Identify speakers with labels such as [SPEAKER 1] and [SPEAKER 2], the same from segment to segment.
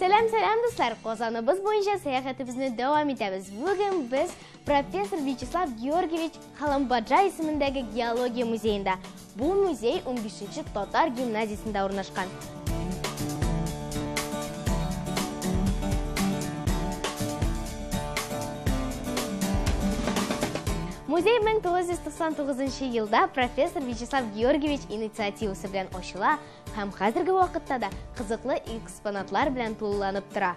[SPEAKER 1] Сәлам, сәлам, дуслар! Казаныбыз буенча сәяхәтебезне дәвам итәбез. Бүген без профессор Вячеслав Георгиевич Халамбаджа исемендәге геология музеенда. Бу музей 15 татар гимназиясендә урнашкан. Музей 1999 елда профессор Вячеслав Георгиевич инициативасы белән ачыла һәм хәзерге вакытта да кызыклы экспонатлар белән тулыланып тора.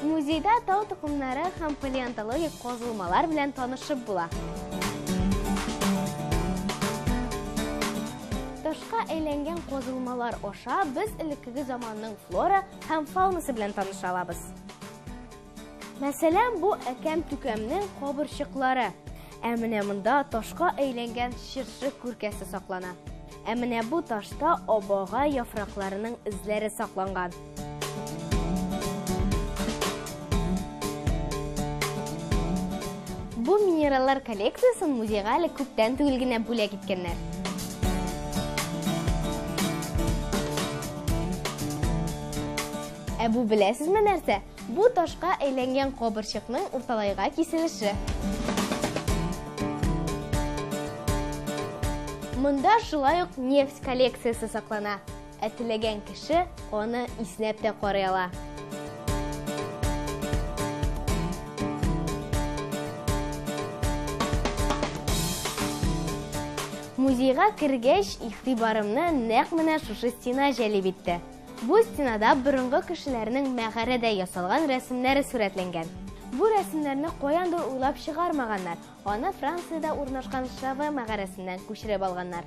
[SPEAKER 1] Музейда тау токымнары һәм палеонтологик казылмалар белән танышып була. Ташка әйләнгән казылмалар аша без элеккеге заманның флора һәм фаунасы белән таныша алабыз. Мәсәлән, бу әкәм-түкәмнең кабырчыклары. Ә менә монда ташка әйләнгән чыршы күркәсе саклана. Ә менә бу ташта абага яфракларының эзләре сакланган. Бу минераллар коллекциясен музейга әле күптән түгел генә бүләк иткәннәр. Ә бу беләсезме нәрсә? Бу ташка әйләнгән кабырчыкның урталайга киселеше. Монда шулай ук нефть коллекциясе саклана. Ә теләгән кеше аны иснәп тә карый ала. Музейга кергәч, игътибарымны нәкъ менә шушы стена җәлеп итте. Бу стенада борынгы кешеләрнең мәгарәдә ясалган рәсемнәре сурәтләнгән. Бу рәсемнәрне каяндыр уйлап чыгармаганнар, аны Франциядә урнашкан Шаве мәгарәсеннән күчереп алганнар.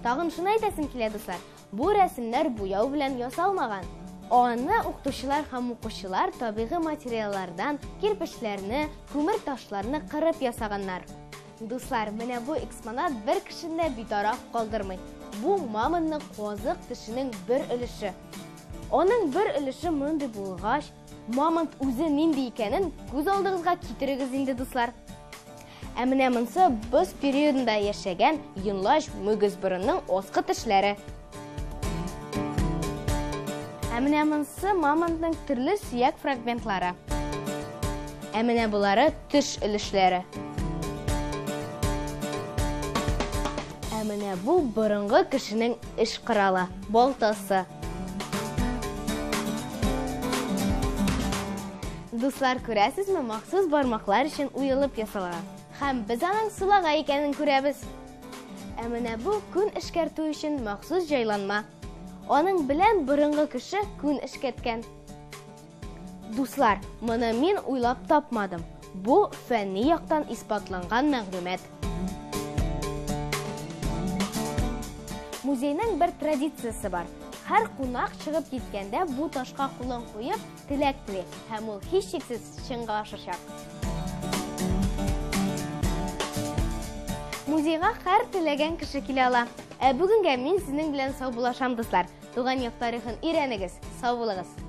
[SPEAKER 1] Тагын шуны әйтәсем килә, дуслар, бу рәсемнәр буяу белән ясалмаган. Аны укытучылар һәм укучылар табигый материаллардан, кирпечләрне, күмер ташларны кырып ясаганнар. Дуслар, менә бу экспонат бер кешене дә битараф калдырмый. Бу мамонтның казык тешенең бер өлеше. Аның бер өлеше мондый булгач, мамонт үзе нинди икәнен күз алдыгызга китерегез инде, дуслар. Ә менә монсы боз периодында яшәгән йонлач мөгезборынның аскы тешләре. Ә менә монсы мамонтның төрле сөяк фрагментлары. Ә менә болары теш өлешләре. Ә менә бу борынгы кешенең эш коралы, балтасы. Дуслар, күрәсезме, махсус бармаклар өчен уелып ясалган. Һәм без аның сулагай икәнен күрәбез. Ә менә бу күн эшкәртү өчен махсус җайланма. Аның белән борынгы кеше күн эшкәрткән. Дуслар, моны мин уйлап тапмадым. Бу фәнни яктан исбатланган мәгълүмат. Музейның бер традициясе бар. Һәр кунак чыгып киткәндә бу ташка кулын куеп, теләк тели һәм ул һичшиксез чынга ашачак. Музейга һәр теләгән кеше килә ала. Ә бүгенгә мин сезнең белән саубуллашам, дуслар. Туган як тарихын өйрәнегез. Сау булыгыз.